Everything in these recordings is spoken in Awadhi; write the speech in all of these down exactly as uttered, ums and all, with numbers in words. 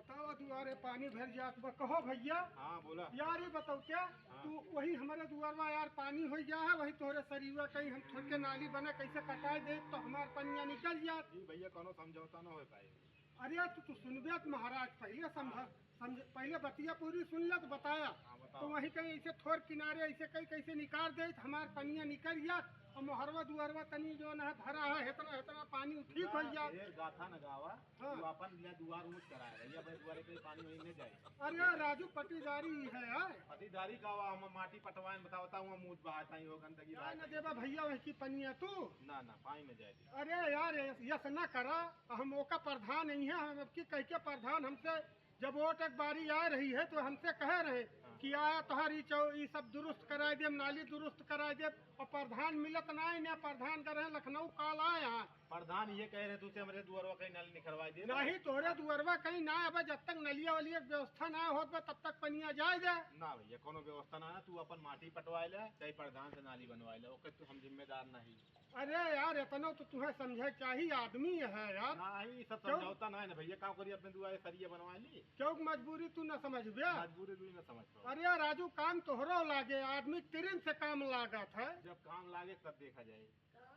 तावा दुआरे पानी भर जात बा। कहो भइया। हाँ, बोला। यार, ई बताओ क्या, हाँ। तू वही हमरे दुआरवा यार पानी होइ गया है, वही तोहरे सरीवा कहीं हम थोड़के नाली बना, कैसे कटाइ देइत तो हमार पनिया निकल जात। जी भइया, कौनो समझौता ना होइ पाए। अरे, तू, तू सुनबे त महाराज, पहिले समझा, हाँ। समझ, पहिले बतिया पूरी सुन ले त बताया। हाँ, बताओ। तो वही कहीं ऐसे थोर किनारे ऐसे कहीं कैसे निकाल देइत, हमार पनिया निकल जात, और मोहरवा दुआरवा तनी जौन है धरा है, हेतना, हेतना पानी ठीक ना, होइ जात। ढेर गाथा न गावा। हाँ। तू अपन ले दुआर ऊंच कराए रहिया, भाई दुआरे पे पानी वहीं न जाए। अरे राजू, पटीदारी है यार। पटीदारी का हुआ, हम माटी पटवाएं, बतावता हूँ, हम ऊंच बहाता ही हो, गंदगी ना, बहाता ना ही। देबा भइया वही की पनिया तू। ना, ना, पानी में जाए दे। अरे यार, यस, यस ना करा, हम ओका प्रधान नहीं है, हम अब की कह के प्रधान हमसे, जब वोट एक बारी आ रही है तो हमसे कह रहे हाँ। कि आया तोहार ई चौ-, ई सब दुरुस्त कराए देब, नाली दुरुस्त कराए देब, और प्रधान मिलत ना है, ना प्रधान कर रहे लखनऊ काल आए यहाँ। प्रधान ये कह रहे, "तुझसे हमरे दुआरवा कहीं नाली निकरवाई दे।" नहीं, तोहरे दुआरवा कहीं ना, अब जब तक नलिया वलिया के व्यवस्था ना होत बा, तब तक पनिया जाए दे। ना भइया, कोनो व्यवस्था ना है, तू अपन माटी पटवाए ले, चाहे प्रधान से नाली बनवाए ले, ओके तू हम जिम्मेदार नहीं। अरे यार, इतना तो तुम्हें समझे चाहिए, आदमी है यार। नहीं, ई सब क्यों? समझौता ना है ना भइया, का करी, अपने दुआरे सरिया बनवाए ली। क्यों मजबूरी तू ना समझबे? मजबूरी तू ही ना समझ पाओ। अरे राजू, काम तोहरो लागे, आदमी तिरिन से काम लागत है। जब काम लागे तब देखा जाए।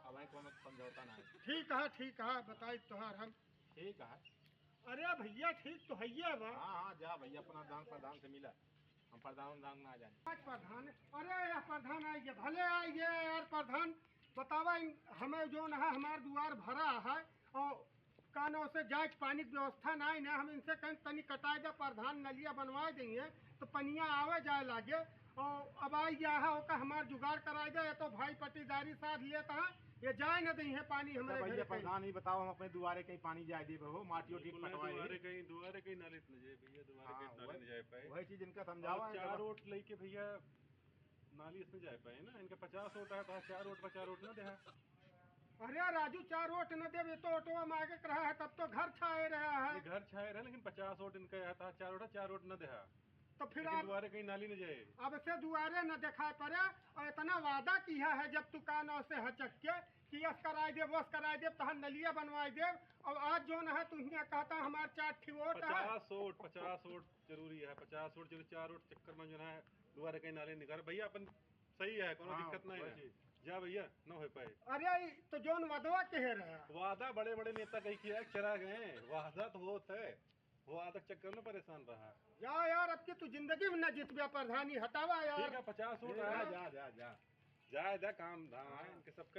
अब है कोनो समझौता ना है। ठीक है, ठीक है, बताई तोहार हम। ठीक है। अरे भइया, ठीक तो हइये बा। हाँ, हाँ, जा भइया, अपना दान प्रधान से मिला। हम प्रधान दान ना जाने। आज प्रधान, अरे यह प्रधान आइगे, भले आइगे यार प्रधान। बतावा, इन, हमें जौन है, हमार दुआर भरा है और कानो से जाए के पानी के व्यवस्था ना है ना, हम इनसे कहीं तनी कटाए दे, प्रधान नलिया बनवाए देंगे तो पनिया आवे जाए लागे। और अब आई गया है, ओका हमार जुगाड़ कराए दे, ये तो भाई पटीदारी साथ लेता है, ये जाए न देंगे पानी हमरे तो भइया घरे कहीं। प्रधान, ई बताओ, हम अपने दुआरे कहीं पानी जाए देबे हो, माटी ओटी बिल्कुल नहीं, पटवाए दुआरे ही। कहीं, दुआरे कहीं नाली न जाए भइया, दुआरे हाँ, कहीं नाली वही, न जाए पाए। वही चीज इनका और समझावा है चार जब वोट लेके भइया नाली इसने जाए पाए ना, इनका पचास वोट आया था, चार वोट पर चार वोट ना देहा। अरे राजू, चार वोट न देबे तो वोटवा मांगे के रहा है, तब तो घर छाए रहा है। ये घर छाए रहे, लेकिन पचास वोट इनका आया था, चार वोट, चार वोट न देहा। तो फिर लेकिन आप दुआरे कहीं नाली न जाए। अब से दुआरे न दिखाई पड़े, और इतना वादा किया है जब तू कान से हचक के कि यस कराए देब, वस कराए देब, तहार नलिया बनवाए देब, और आज जौन है तू हियां कहता हमार चार ठी वोट है। पचास वोट, पचास वोट जरूरी है, पचास वोट जरूरी, चार वोट चक्कर में जौन है दुआरे कहीं नाली निकाल। भइया अपन सही है, कोनो हाँ, दिक्कत नहीं वही है। चीज। जा भइया, न हो पाए। अरे, ई तो जौन वादवा कहे रहा। वादा बड़े बड़े नेता कहीं किया, चला गए, वादा तो होत है, वादा के चक्कर में परेशान रहा। जा यार, अब की तू जिंदगी में न जीतबे प्रधानी, हटावा यार। ठीक है, पचास वोट ठीक है, है। जा, जा, जा। जाए दे, काम धाम है, हाँ। इनके सब